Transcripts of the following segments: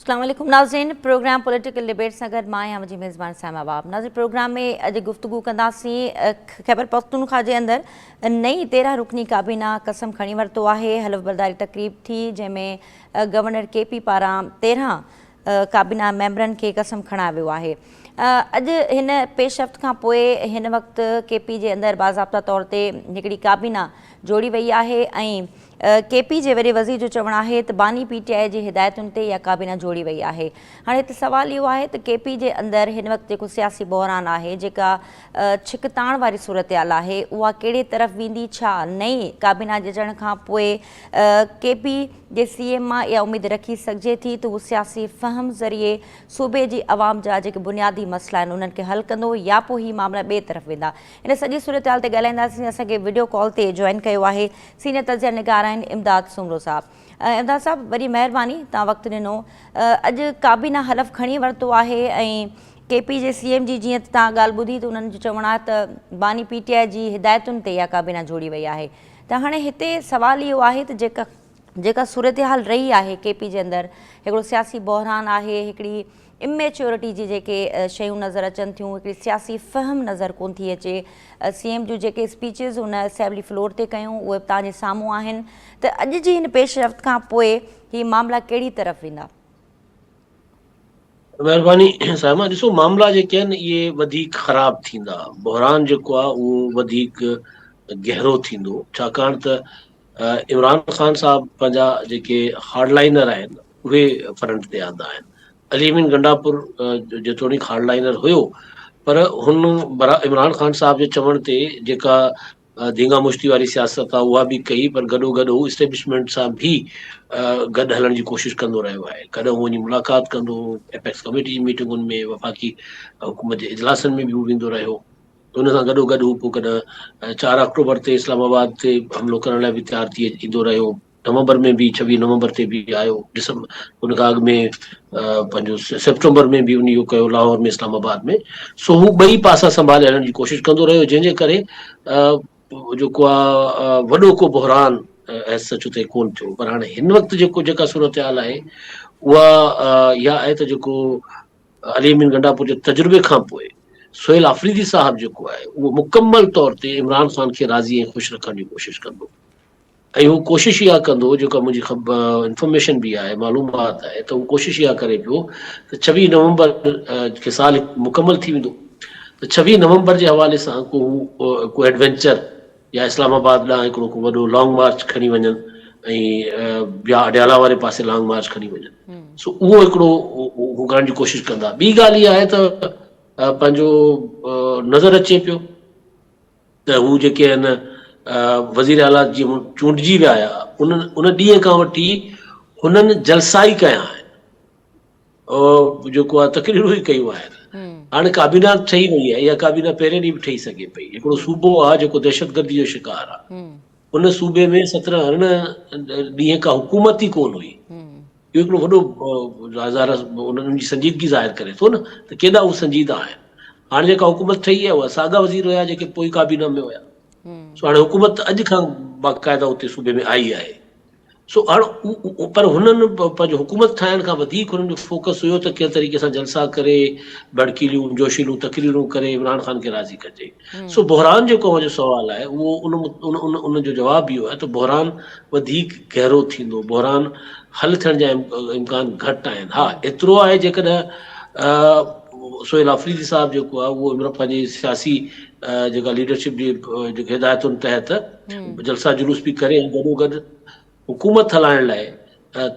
اسلام عليڪم ناظرين پروگرام پوليٽيڪل ڊبيٽ سان گڏ مان آهيان منهنجي ميزبان سائمه باب ناظرين پروگرام ۾ اڄ گفتگو ڪنداسين خيبر پختونخوا جي اندر نئين 13 رڪني ڪابينا قسم کڻي ورتو آهي حلف برداري تقريب ٿي جنهن ۾ گورنر ڪي پي پاران 13 ڪابينا ميمبرن کي قسم کڻايو ويو آهي اڄ هن پيش رفت کان پوء هن وقت ڪي پي جي اندر باضابطا طور تي هڪڙي ڪابينا جوڙي وئي آهي ۽ ڪي پي جي وڏي وزير جو چوڻ آهي ته باني پي ٽي آء جي هدايتن تي اها ڪابينا جوڙي وئي آهي. هاڻي هتي سوال اهو آهي ته ڪي پي جي اندر هن وقت جيڪو سياسي بحران آهي، جيڪا ڇڪتاڻ واري صورتحال آهي، اها ڪهڙي طرف ويندي، ڇا نئين ڪابينا جي اچڻ کان پوء ڪي پي جي سي ايم مان اها اميد رکي سگهجي ٿي ته هو سياسي فهم ذريعي صوبي جي عوام جا جيڪي بنيادي مسئلا آهن انهن کي حل ڪندو يا پوء هي معاملا ٻئي طرف ويندا. ان سڄي صورتحال تي ڳالهائينداسين، اسان کي وڊيو ڪال تي جوائن ڪيو آهي سينيئر تجزيه نگار آهن امداد سومرو صاحب. امداد صاحب وڏي مهرباني توهان وقت ڏنو. اڄ ڪابينا حلف کڻي ورتو آهي ۽ ڪي پي جي سي ايم جي جيئن ته توهان ڳالهه ٻڌي ته انهن جو چوڻ آهي ته باني پي ٽي آء جي هدايتن تي اها ڪابينا جوڙي وئي آهي ته هاڻي هتي سوال اهو آهي ته جيڪا جيڪا صورتحال رهي آهي ڪي پي جي اندر هڪڙو سياسي بحران آهي هڪڙي اميچورٽي جي جيڪي شيون نظر اچن ٿيون هڪڙي سياسي فهم نظر ڪون ٿي اچي سي ايم جون جيڪي اسپيچز هن اسيمبلي فلور تي ڪيون اهي به توهان جي سامهون آهن ته اڄ جي هن پيش رفت کان پوء هي معاملا ڪهڙي طرف ويندا؟ مهرباني صاحبه ڏسو معاملا جيڪي آهن اهي وڌيڪ خراب ٿيندا بحران جيڪو آهي اهو وڌيڪ گهرو ٿيندو ڇاڪاڻ ته عمران خان صاحب پنهنجا جيڪي هارڊ لائنر آهن اهي فرنٽ تي آندا آهن. علي امين گنڊاپور جيتوڻيڪ هارڊ لائنر هيو پر هن عمران خان صاحب جي چوڻ تي جيڪا ڌينگا مشتي واري سياست آهي اها به ڪئي پر گڏو گڏ هو اسٽيبلشمينٽ سان به گڏ هلڻ جي ڪوشش ڪندو رهيو آهي. ڪڏهن هو وڃي ملاقات ڪندو هو، ايپيڪس ڪميٽي جي ميٽنگن ۾ وفاقي حڪومت جي اجلاسن ۾ به هو ويندو رهيو. ان سان گڏو گڏ هو پوء ڪڏهن 4 آڪٽوبر تي اسلام آباد تي حملو ڪرڻ لاء به تيار ٿي ايندو رهيو. نومبر ۾ به 26 نومبر تي به آيو، ڊسمبر ان کان اڳ ۾ پنهنجو سيپٽمبر ۾ به ان اهو ڪيو لاهور ۾ اسلام آباد ۾. سو هو ٻئي پاسا سنڀالي هلڻ جي ڪوشش ڪندو رهيو جنهن جي ڪري جيڪو آ وڏو ڪو بحران ايز سچ اتي ڪون ٿيو پر هاڻي هن وقت جيڪو جيڪا صورتحال آهي اها اها آهي ته جيڪو علي امين گنڊاپور جي تجربي کان پوء سهيل آفريدي صاحب جيڪو آهي اهو مڪمل طور تي عمران خان کي راضي ۽ خوش رکڻ جي ڪوشش ڪندو ۽ هو ڪوشش اها ڪندو جيڪا منهنجي انفارميشن به آهي معلومات آهي ته هو ڪوشش اها ڪري پيو ته 26 نومبر کي سال مڪمل ٿي ويندو ته 26 نومبر جي حوالي سان ڪو هو ڪو ايڊوينچر يا اسلام آباد ڏانهن هڪڙو ڪو وڏو لانگ مارچ کڻي وڃن ۽ يا اڊيالا واري پاسي لانگ مارچ کڻي وڃن سو اهو هڪڙو هو ڪرڻ جي ڪوشش ڪندا ٻي ڳالهه اها آهي ته پنهنجو نظر اچي پيو ته هو جيڪي آهن وزير اعليٰ جيئن چونڊجي ويا آيا ان ان ڏينهن کان وٺي هنن جلسا ئي ڪيا آهن جيڪو آهي تقريرون ئي ڪيون آهن. هاڻي ڪابينا ٺهي وئي آهي، اها ڪابينا پهرين ڏينهن به ٺهي سگهي پئي. هڪڙو صوبو آهي جيڪو دهشتگردي جو شڪار آهي. ان صوبي ۾ 17 18 ڏينهن ڪا حڪومت ئي ڪونه هئي. اهو هڪڙو وڏو ظاهر انهن جي سنجيدگي ظاهر ڪري ٿو نه ته ڪيڏا هو سنجيده آهن. هاڻي جيڪا حڪومت ٺهي آهي اها ساڳا وزير هيا جيڪي پوئين ڪابينا ۾ هيا. سو هاڻي حڪومت اڄ کان باقاعده اتي صوبي ۾ آئي آهي. سو هاڻ پر هنن پنهنجو حڪومت ٺاهڻ کان وڌيڪ هنن جو فوڪس هيو ته ڪنهن طريقي سان جلسا ڪري ڀڙڪيليون جوشيلون تقريرون ڪري عمران خان کي راضي ڪجي. سو بحران جيڪو اوهان جو سوال آهي اهو ان ان ان ان جو جواب اهو آهي ته بحران وڌيڪ گهرو ٿيندو بحران حل ٿيڻ جا امڪان گهٽ آهن ها ايترو آهي جيڪڏهن سهيل آفريدي صاحب جيڪو آهي اهو عمران پنهنجي سياسي جيڪا ليڊرشپ جي جيڪي هدايتن تحت جلسا جلوس به ڪري ۽ گڏو گڏ حڪومت هلائڻ لاء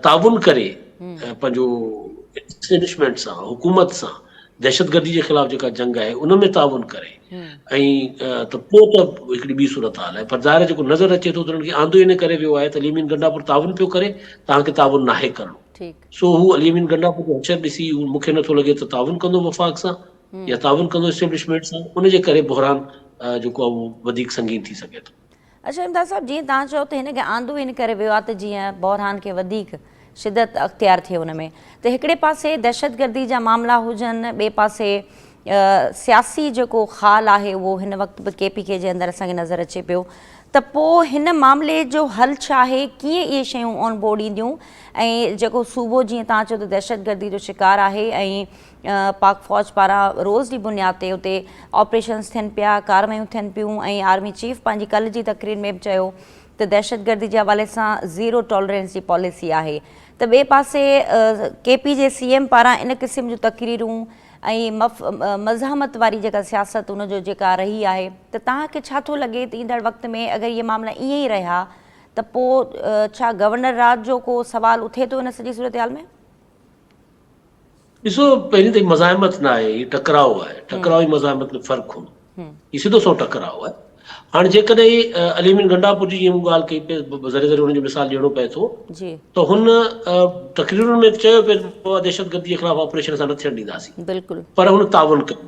تعاون ڪري پنهنجو اسٽيبلشمينٽ سان حڪومت سان دهشتگردي جي خلاف جيڪا جنگ آهي ان ۾ تعاون ڪري ۽ ته پوء ته هڪڙي ٻي صورت حال آهي پر ظاهر جيڪو نظر اچي ٿو ته انهن کي آندو ان ڪري ويو آهي ته علي امين گنڊاپور تعاون پيو ڪري توهان کي تعاون ناهي ڪرڻو سو هو علي امين گنڊاپور جو حشر ڏسي مون کي نٿو لڳي ته تعاون ڪندو وفاق سان يا تعاون ڪندو اسٽيبلشمينٽ سان ان جي ڪري بحران جيڪو آهي اهو وڌيڪ سنگين ٿي سگهي ٿو. اڇا امداد صاحب جيئن توهان چيو ته هن کي آندو ان ڪري ويو آهي ته جيئن بحران کي وڌيڪ شدت اختيار ٿئي ان ۾ ته هڪڙي پاسي دهشتگردي جا معاملا هجن ٻئي پاسي سياسي جيڪو خال آهي اهو هن وقت به ڪي پي ڪي جي اندر اسان کي نظر اچي پيو ته پوء هن معاملي جو حل ڇا آهي، ڪيئن اهي شيون آن بورڊ اينديون ۽ جيڪو صوبو جيئن توهان چيو ته دهشتگردي جو شڪار آهي ۽ پاڪ فوج پاران روز جي بنياد تي اتي آپريشنز ٿين پيا، ڪارروايون ٿين پيون ۽ آرمي چيف پنهنجي ڪلهه جي تقرير ۾ به چيو ته دهشتگردي جي حوالي سان زيرو ٽالرنس جي پاليسي آهي ته ٻئي پاسي ڪي پي جي سي ايم پاران ان قسم جون تقريرون ۽ مزاحمت واري جيڪا سياست ان جو جيڪا رهي آهي ته توهان کي ڇا ٿو لڳي ته ايندڙ وقت ۾ اگر اهي معاملا ائين ئي رهيا ته پوء ڇا گورنر راڄ جو ڪو سوال اٿي ٿو ان سڄي صورتحال ۾؟ ڏسو پهرين ته هي مزاحمت نه آهي هي ٽڪراء آهي ٽڪراء ۽ مزاحمت ۾ فرق هوندو هي سڌو سنئون ٽڪراء آهي. هاڻ جيڪڏهن علي امين گنڊاپور جي جيئن مون ڳالهه ڪئي پئي ذري ذري ان جو مثال ڏيڻو پئي ٿو ته هن تقريرن ۾ چيو پئي ته دهشتگردي جي خلاف آپريشن اسان نه ٿيڻ ڏينداسين پر هن تعاون ڪيو.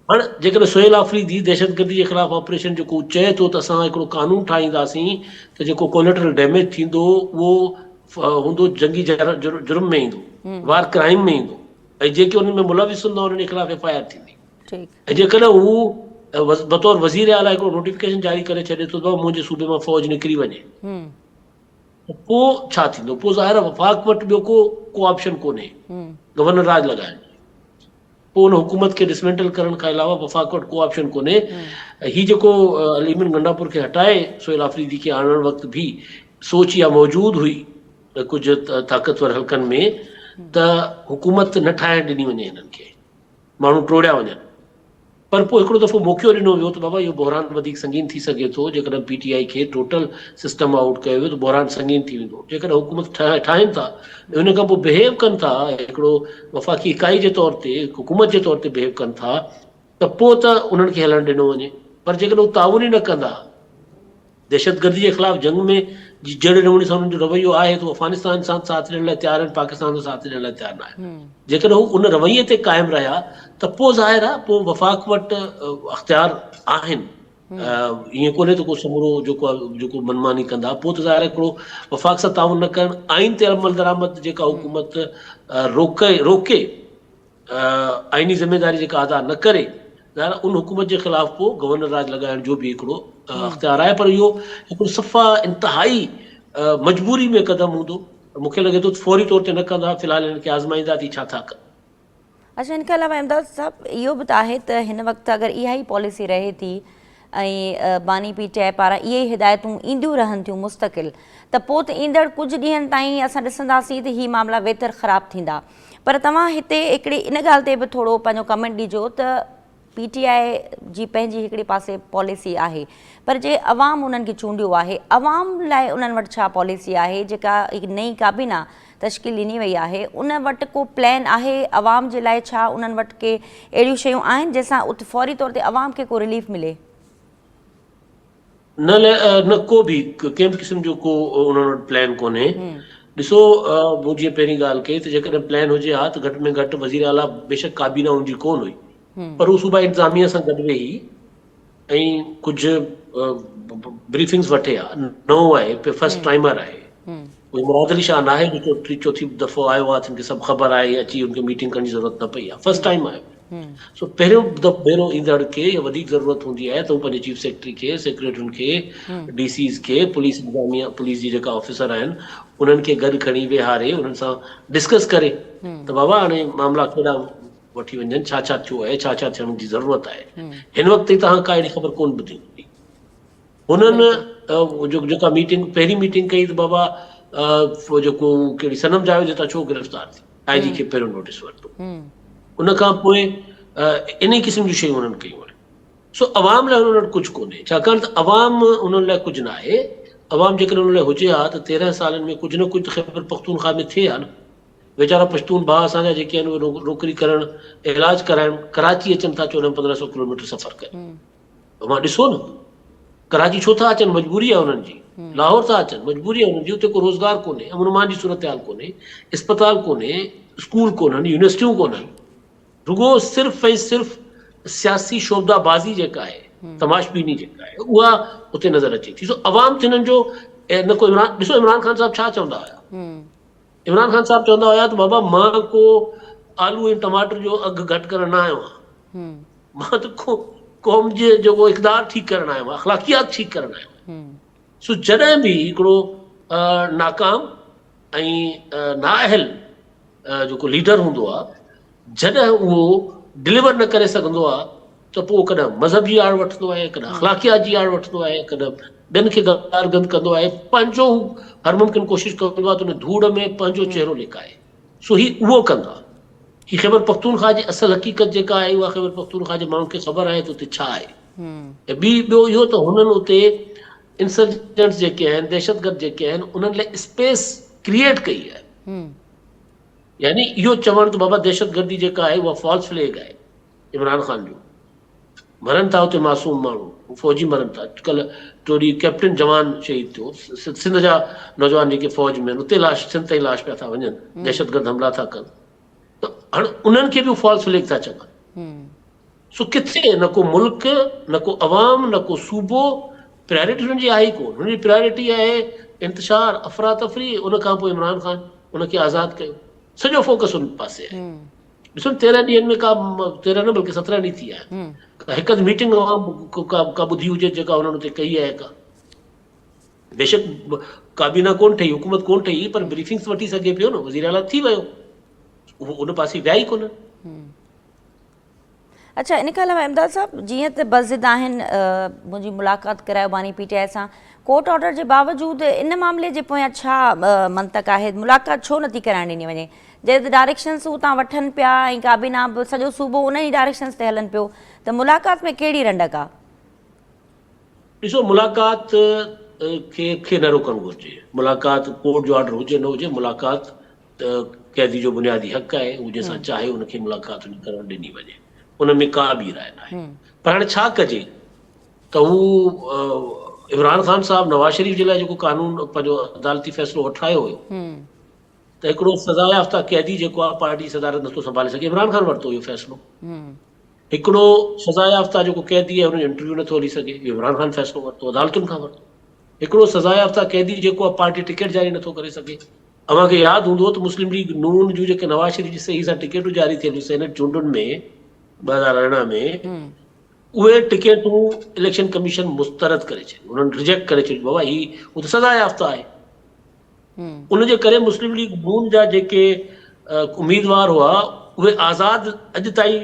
هاڻ جيڪڏهن سهيل آفريدي دهشتگردي جي خلاف آپريشن جيڪو چئي ٿو ته اسان هڪڙو قانون ٺاهينداسين ته جيڪو ڪوليٽرل ڊيميج ٿيندو اهو هوندو جنگي جرم ۾ ايندو وار ڪرائيم ۾ ايندو ۽ جيڪي انهن ۾ ملوث هوندا انهن جي خلاف ايف I R ٿيندي ۽ جيڪڏهن هو بطور وزير اعليٰ هڪڙو نوٽيفڪيشن جاري ڪري ڇڏي ٿو ته منهنجي صوبي مان فوج نڪري وڃي ته پوء ڇا ٿيندو؟ پوء ظاهر آهي وفاق وٽ ٻيو ڪو ڪو آپشن ڪونهي گورنر راڄ لڳائڻ جو. پوء ان حڪومت کي ڊسمينٽل ڪرڻ کان علاوه وفاق وٽ ڪو آپشن ڪونهي. هي جيڪو علي امين گنڊاپور کي هٽائي سهيل آفريدي کي آڻڻ وقت به سوچ اها موجود هئي ڪجهه طاقتور حلقن ۾ ته حڪومت نه ٺاهڻ ڏني وڃي هنن کي. ماڻهو ٽوڙيا وڃن پر پوء هڪڙو دفعو موقعو ڏنو ويو ته بابا اهو بحران وڌيڪ سنگين ٿي سگهي ٿو جيڪڏهن پي ٽي آء کي ٽوٽل سسٽم آئوٽ ڪيو ويو ته بحران سنگين ٿي ويندو جيڪڏهن حڪومت ٺاهين ٿا ۽ ان کان پوء بهيو ڪن ٿا هڪڙو وفاقي اڪائي جي طور تي حڪومت جي طور تي بهيو ڪن ٿا ته پوء ته انهن کي هلڻ ڏنو وڃي پر جيڪڏهن هو تعاون ئي نه ڪندا دهشتگردي جي خلاف جنگ ۾ جهڙي نموني سان انهن جو رويو آهي ته هو افغانستان سان ساٿ ڏيڻ لاء تيار آهن پاڪستان سان ساٿ ڏيڻ لاء تيار نه آهن جيڪڏهن هو ان رويي تي قائم رهيا ته پوء ظاهر آهي پوء وفاق وٽ اختيار آهن ائين ڪونهي ته ڪو سمورو جيڪو جيڪو منماني ڪندا پوء ته ظاهر آهي هڪڙو وفاق سان تعاون نه ڪرڻ آئين تي عمل درآمد جيڪا حڪومت روڪي روڪي آئيني ذميواري جيڪا ادا نه ڪري ظاهر آهي ان حڪومت جي خلاف پوء گورنر راڄ لڳائڻ جو به هڪڙو اختيار آهي پر اهو هڪڙو صفا انتهائي مجبوري ۾ قدم هوندو مون کي لڳي ٿو فوري طور تي نه ڪندا في الحال هنن کي آزمائيندا ته ڇا ٿا ڪن. اڇا ان کان علاوه امداد صاحب اهو به ته آهي ته هن وقت اگر اها ئي پاليسي رهي ٿي ۽ باني پي ٽي آء پاران اهي ئي هدايتون اينديون رهن ٿيون مستقل ته پوء ته ايندڙ ڪجهه ڏينهن تائين اسان ڏسنداسين ته هي معاملا ويتر خراب ٿيندا پر توهان هتي هڪڙي ان ڳالهه تي به ٿورو پنهنجو ڪمينٽ ڏجو ته پي ٽي آء جي پنهنجي هڪڙي پاسي پاليسي آهي پر جي عوام انهن کي چونڊيو آهي عوام لاء انهن وٽ ڇا پاليسي آهي جيڪا هڪ نئين ڪابينا تشڪيل ڏني وئي آهي ان وٽ ڪو پلان آهي عوام جي لاء ڇا انهن وٽ ڪي اهڙيون شيون آهن جنهن سان ات فوري طور تي عوام کي ڪو رليف ملي. نه نه ڪو به ڪنهن به قسم جو ڪو انهن وٽ پلان ڪونهي ڏسو مون جيئن پهرين ڳالهه ڪئي ته جيڪڏهن پلان هجي ها ته گهٽ ۾ گهٽ وزير اعليٰ بيشڪ ڪابينا ان جي ڪون هئي پر هو صوبائي انتظاميه سان گڏ ويهي ۽ ڪجهه بريفنگز وٺي ها نئون آهي فرسٽ ٽائمر آهي اهو مراد علي شاهه ناهي جو ٽي چوٿي دفعو آيو آهي تن کي سڀ خبر آهي اچي ان کي ميٽنگ ڪرڻ جي ضرورت نه پئي آهي فرسٽ ٽائيم آيو سو پهريون ڀيرو ايندڙ کي وڌيڪ ضرورت هوندي آهي ته هو پنهنجي چيف سيڪريٽري کي، سيڪريٽرين کي، ڊي سيز کي، پوليس انتظاميه پوليس جي جيڪا آفيسر آهن انهن کي گڏ کڻي ويهاري انهن سان ڊسڪس ڪري ته بابا هاڻي معاملا ڪيڏانهن وٺي وڃجن ڇا ڇا ٿيو آهي ڇا ڇا ٿيڻ جي ضرورت آهي هن وقت تائين توهان ڪا اهڙي خبر ڪونه ٻڌي هوندي هنن جيڪا ميٽنگ پهرين ميٽنگ ڪئي ته بابا جيڪو ڪهڙي صنم جاويد هتان ڇو گرفتار ٿي آء جي کي پهريون نوٽيس ورتو ان کان پوء انهي قسم جون شيون انهن ڪيون آهن سو عوام لاء انهن وٽ ڪجهه ڪونهي ڇاڪاڻ ته عوام انهن لاء ڪجهه نه آهي عوام جيڪڏهن انهن لاء هجي ها ته 13 سالن ۾ ڪجهه نه ڪجهه ته خيبر پختونخوا ۾ ٿئي ها نه ويچارا پشتون ڀاء اسان جا جيڪي آهن اهي نوڪري ڪرڻ علاج ڪرائڻ ڪراچي اچن ٿا 14 15 سو ڪلوميٽر سفر ڪري اوهان ڏسو نه ڪراچي ڇو ٿا اچن مجبوري آهي انهن جي لاهور ٿا اچن مجبوري آهي انهن جي اتي ڪو روزگار ڪونهي امن امان جي صورتحال ڪونهي اسپتال ڪونهي اسڪول ڪونهن يونيورسٽيون ڪونهن رڳو صرف ۽ صرف سياسي شعبده بازي جيڪا آهي تماشبيني جيڪا آهي اها اتي نظر اچي ٿي سو عوام ٿنن جو نه ڪو عمران ڏسو عمران خان صاحب ڇا چوندا هيا عمران خان صاحب چوندا هيا ته بابا مان ڪو آلو ۽ ٽماٽر جو اگهه گهٽ ڪرڻ نه آيو آهيان مان ته ڪو قوم جي جيڪو اقدار ٺيڪ ڪرڻ آيو آهيان، اخلاقيات ٺيڪ ڪرڻ آيو آهيان. سو جڏهن به هڪڙو ناڪام ۽ نااهل جيڪو ليڊر هوندو آهي، جڏهن اهو ڊليور نه ڪري سگهندو آهي ته پوء ڪڏهن مذهب جي آڙ وٺندو آهي، ڪڏهن اخلاقيات جي آڙ وٺندو آهي، ڪڏهن ٻين کي گارگند ڪندو آهي، پنهنجو هو هر ممڪن ڪوشش ڪندو آهي ته ان ڌوڙ ۾ پنهنجو چهرو لڪائي. سو هي اهو ڪندا. هي خيبر پختونخواهه جي اصل حقيقت جيڪا آهي اها خيبر پختونخواهه جي ماڻهن کي خبر آهي ته اتي ڇا آهي. ۽ ٻي ٻيو اهو ته هنن اتي انسرجنٽس جيڪي آهن، دهشتگرد جيڪي آهن انهن لاء اسپيس ڪريئيٽ ڪئي آهي. يعني اهو چوڻ ته بابا دهشتگردي جيڪا آهي اها فالس فليگ آهي عمران خان جو. مرن ٿا اتي معصوم ماڻهو، فوجي مرن ٿا. ڪلهه ٽيون ڏينهن ڪئپٽن جوان شهيد ٿيو. سنڌ جا نوجوان جيڪي فوج ۾ آهن اتي لاش سنڌ تائين لاش پيا ٿا وڃن، دهشتگرد حملا ٿا ڪن ته هاڻي انهن کي به فالس فليگ ٿا چون. سو ڪٿي نه ڪو ملڪ، نه ڪو عوام، نه ڪو صوبو پرائرٽي هنن جي آهي ئي ڪونه. هنن جي پرائرٽي آهي انتشار، افراتفري، ان کان پوء عمران خان ان کي آزاد ڪيو. سڄو فوڪس ان پاسي آهي. ڏسو نه 13 ڏينهن ۾ ڪا 13 نه بلڪه 17 ڏينهن ٿي ويا آهن. ڪا هڪ اڌ ميٽنگ ڪا ڪا ٻڌي هجي جيڪا هنن اتي ڪئي آهي ڪا. بيشڪ ڪابينا ڪونه ٺهي، حڪومت ڪونه ٺهي پر بريفنگس وٺي سگهي پيو نه، وزير اعليٰ ٿي ويو. هو ان پاسي ويا ئي ڪونه. اڇا ان کان علاوه امداد صاحب جيئن ته بضد آهن منهنجي ملاقات ڪرايو باني پي ٽي آء سان ڪورٽ آرڊر جي باوجود ان معاملي جي پويان ڇا منطق آهي ملاقات ڇو نٿي ڪرائڻ ڏني وڃي جڏهن ته ڊائريڪشنس اتان وٺن پيا ۽ ڪابينا به سڄو صوبو انهن ئي ڊائريڪشنس تي هلن پيو ته ملاقات ۾ ڪهڙي رنڊڪ آ؟ ڏسو ملاقات کي کي نه روڪڻ گهرجي ملاقات ڪورٽ جو آرڊر هجي نه هجي ملاقات ته قيدي جو بنيادي حق آهي هو جنهن سان چاهي ان کي ملاقات ڪرڻ ڏني وڃي ان ۾ ڪا به راء ناهي پر هاڻي ڇا ڪجي ته هو عمران خان صاحب نواز شريف جي لاء جيڪو قانون پنهنجو عدالتي فيصلو وٺرايو هيو ته هڪڙو سزا يافته قيدي جيڪو آهي پارٽي صدارت نٿو سنڀالي سگهي عمران خان ورتو اهو فيصلو هڪڙو سزا يافته جيڪو قيدي آهي ان جو انٽرويو نٿو هلي سگهي اهو عمران خان فيصلو ورتو عدالتن کان ورتو هڪڙو سزا يافته قيدي جيڪو آهي پارٽي ٽڪيٽ جاري نٿو ڪري سگهي اوهان کي ياد هوندو ته مسلم ليگ نون جون جيڪي نواز شريف جي صحيح سان ٽڪيٽون جاري ٿيل هيون سينيٽ چونڊن ۾ 2018 ۾ اهي ٽڪيٽون اليڪشن ڪميشن مسترد ڪري ڇڏيون انهن ريجيڪٽ ڪري ڇڏيون بابا هي هو ته سزا يافته آهي ان جي ڪري مسلم ليگ نون جا جيڪي اميدوار هئا اهي آزاد اڄ تائين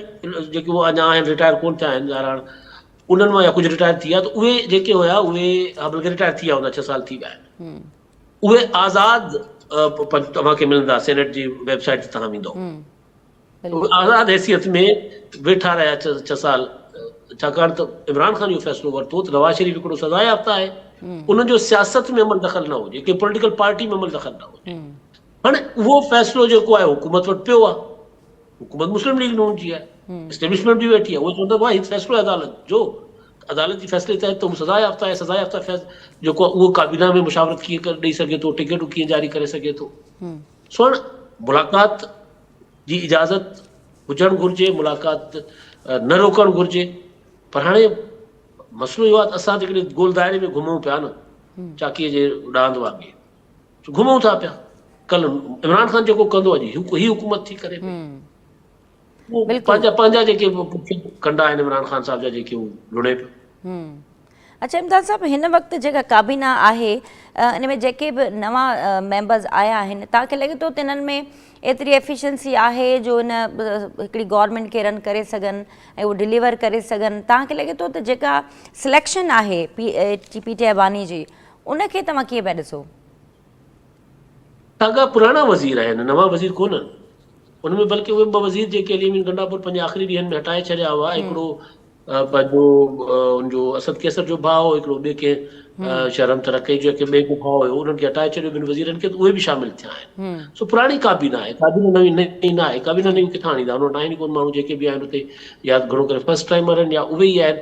جيڪي اهي اڃا آهن رٽائر ڪون ٿيا آهن ظاهر انهن مان يا ڪجهه رٽائر ٿي ويا ته اهي جيڪي هيا اهي بلڪه رٽائر ٿي ويا هوندا 6 سال ٿي ويا آهن اهي آزاد توهان کي ملندا سينيٽ جي ويب سائيٽ تي توهان ويندو اهي آزاد حيثيت ۾ ويٺا رهيا ڇهه سال ڇاڪاڻ ته عمران خان اهو فيصلو ورتو ته نواز شريف هڪڙو سزا يافته آهي ان جو سياست ۾ عمل دخل نه هجي ڪنهن پوليٽيڪل پارٽي ۾ عمل دخل نه هجي هاڻي اهو فيصلو جيڪو آهي حڪومت وٽ پيو آهي حڪومت مسلم ليگ نون جي آهي اسٽيبلشمينٽ به ويٺي آهي اهي چون ٿا ڀاء هي فيصلو آهي عدالت جو عدالت جي فيصلي تحت ته هو سزا يافته آهي سزا يافته فيص جيڪو آهي اهو ڪابينا ۾ مشاورت ڪيئن ڪري ڏئي سگهي ٿو ٽڪيٽون ڪيئن جاري ڪري سگهي ٿو سو هاڻ ملاقات جي اجازت هجڻ گهرجي ملاقات نه روڪڻ گهرجي پر هاڻي مسئلو اهو آهي ته اسان جيڪڏهن گول دائري ۾ گهمون پيا نه چاڪيء جي ڏاند وانگي گهمون ٿا پيا ڪل عمران خان جيڪو ڪندو اڄ هي حڪومت ٿي ڪري پئي پنهنجا پنهنجا جيڪي ڪنڊا آهن عمران خان صاحب جا جيڪي هو لڻي پيو. اڇا امداد صاحب هن وقت جيڪا ڪابينا آهي ان ۾ جيڪي به نوان ميمبرز آيا آهن توهان کي لڳي ٿو ته انهن ۾ ايتري ايفيشنسي آهي جو ان هڪڙي گورنمينٽ کي رن ڪري سگهن ۽ اهو ڊليور ڪري سگهن توهان کي لڳي ٿو ته جيڪا سليڪشن آهي پي ٽي آء باني جي ان کي توهان ڪيئن پيا ڏسو؟ ساڳا پراڻا وزير آهن، نوان وزير ڪونهن. ان ۾ بلڪه اهي ٻه وزير جيڪي علي امين گنڊاپور پنهنجي آخري ڏينهن ۾ هٽائي ڇڏيا هئا، هڪڙو پنهنجو ان جو اسد قيصر جو ڀاء هو، هڪڙو ٻئي ڪنهن شهرم ترقي جو ڪنهن ٻئي جو ڀاء هيو، انهن کي هٽائي ڇڏيو ٻن وزيرن کي ته اهي به شامل ٿيا آهن. سو پراڻي ڪابينا آهي، ڪابينا نئين نئين نه آهي، ڪابينا نئين ڪٿان آڻيندا؟ ان وٽ آهن ئي ڪونه ماڻهو جيڪي به آهن اتي يا گهڻو ڪري فرسٽ ٽائمر آهن يا اهي ئي آهن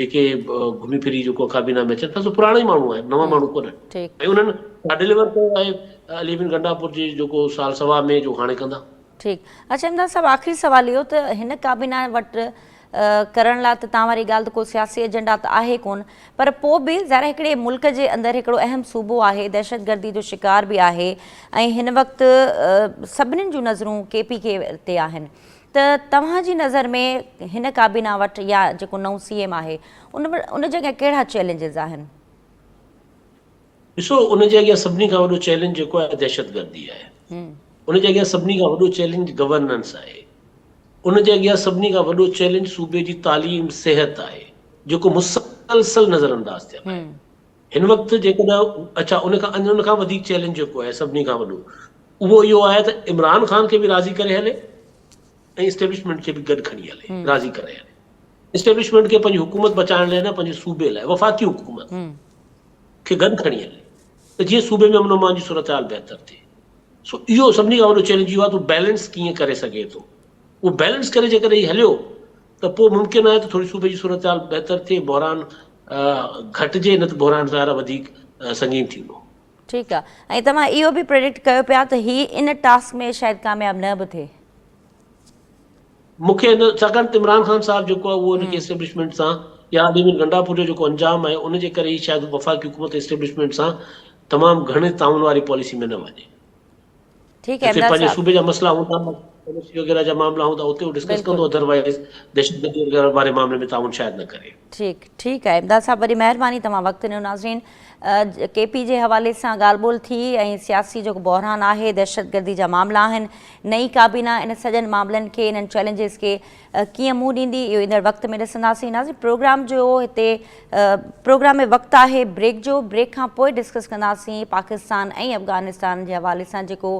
جيڪي گهمي ڦري جيڪو ڪابينا ۾ اچن ٿا سو پراڻا ئي ماڻهو آهن نوان ماڻهو ڪونهن ۽ انهن ڇا ڊليور ڪيو آهي علي امين گنڊاپور جي جيڪو سال سوا ۾ جو هاڻي ڪندا. ٺيڪ اڇا امداد صاحب آخري سوال اهو ته هن ڪابينا وٽ ڪرڻ لاء ته توهان واري ڳالهه ته ڪو سياسي ايجنڊا ته آهي ڪون پر پوء به ظاهر هڪڙي ملڪ جي اندر هڪڙو اهم صوبو آهي دهشتگردي جو شڪار به آهي ۽ هن وقت سڀنين جون نظرون ڪي پي ڪي تي آهن. ته توهان جي نظر ۾ هن ڪابينا وٽ يا جيڪو نئون سي ايم آهي ان ان جي اڳيان ڪهڙا چئلينجز آهن؟ ڏسو ان جي اڳيان سڀني کان وڏو چئلينج جيڪو آهي دهشتگردي آهي. ان جي اڳيان سڀني کان وڏو چئلينج گورننس آهي. ان جي اڳيان سڀني کان وڏو چئلينج صوبي جي تعليم صحت آهي جيڪو مسلسل نظرانداز ٿيل آهي. هن وقت جيڪڏهن اڇا ان کان ان کان وڌيڪ چئلينج جيڪو آهي سڀني کان وڏو اهو اهو آهي ته عمران خان کي به راضي ڪري هلي ۽ اسٽيبلشمينٽ کي به گڏ کڻي هلي راضي ڪري هلي اسٽيبلشمينٽ کي پنهنجي حڪومت بچائڻ لاء نه پنهنجي صوبي لاء وفاقي حڪومت کي گڏ کڻي هلي ته جيئن صوبي ۾ امن امان جي صورتحال بهتر ٿئي سو اهو سڀني کان وڏو چئلينج اهو آهي ته بيلنس ڪيئن ڪري سگهي ٿو اهو بيلنس ڪري جيڪڏهن هي هليو ته پوء ممڪن آهي ته ٿوري صوبي جي صورتحال بهتر ٿئي، بحران گهٽجي نه ته بحران ظاهر آهي وڌيڪ سنگين ٿيندو. ٺيڪ آ ۽ توهان اهو به پريڊڪٽ ڪيو پيا ته هي ان ٽاسڪ ۾ شايد ڪامياب نه به ٿئي. مون کي ان ڇاڪاڻ ته عمران خان صاحب جيڪو آهي اهو ان کي اسٽيبلشمينٽ سان يا علي امين گنڊاپور جو جيڪو انجام آهي ان جي ڪري هي شايد وفاقي حڪومت اسٽيبلشمينٽ سان تمام گهڻي تعاون واري پاليسي ۾ نه وڃي. ٺيڪ آهي جتي امداد پنهنجي صاحب. صوبي جا مسئلا هوندا پاليسي وغيره جا معاملا هوندا اتي هو ڊسڪس ڪندو بلڪل. ادروائيز دهشتگردي وغيره واري معاملي ۾ تعاون شايد نه ڪري. ٺيڪ ٺيڪ آهي امداد صاحب وڏي مهرباني توهان وقت ڏنو ناظرين ڪي پي جي حوالي سان ڳالهه ٻولهه ٿي ۽ سياسي جيڪو بحران آهي دهشتگردي جا معاملا آهن نئين ڪابينا ان سڄن معاملن کي انهن چئلينجز کي ڪيئن منهن ڏيندي اهو ايندڙ وقت ۾ ڏسنداسين ناظرين پروگرام جو هتي پروگرام ۾ وقت آهي بريڪ جو بريڪ کان پوء ڊسڪس ڪنداسين پاڪستان ۽ افغانستان جي حوالي سان جيڪو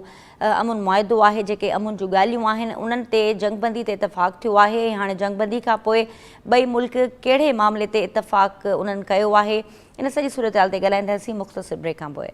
امن معاهدو آهي جيڪي امن جون ڳالهيون آهن انهن تي جنگ بندي تي اتفاق ٿيو آهي ۽ هاڻي جنگ بندي کان پوء ٻئي ملڪ ڪهڙي معاملي تي اتفاق انهن ڪيو آهي ان سڄي صورتحال تي ڳالهائينداسين مختصر بريڪ کان پوء.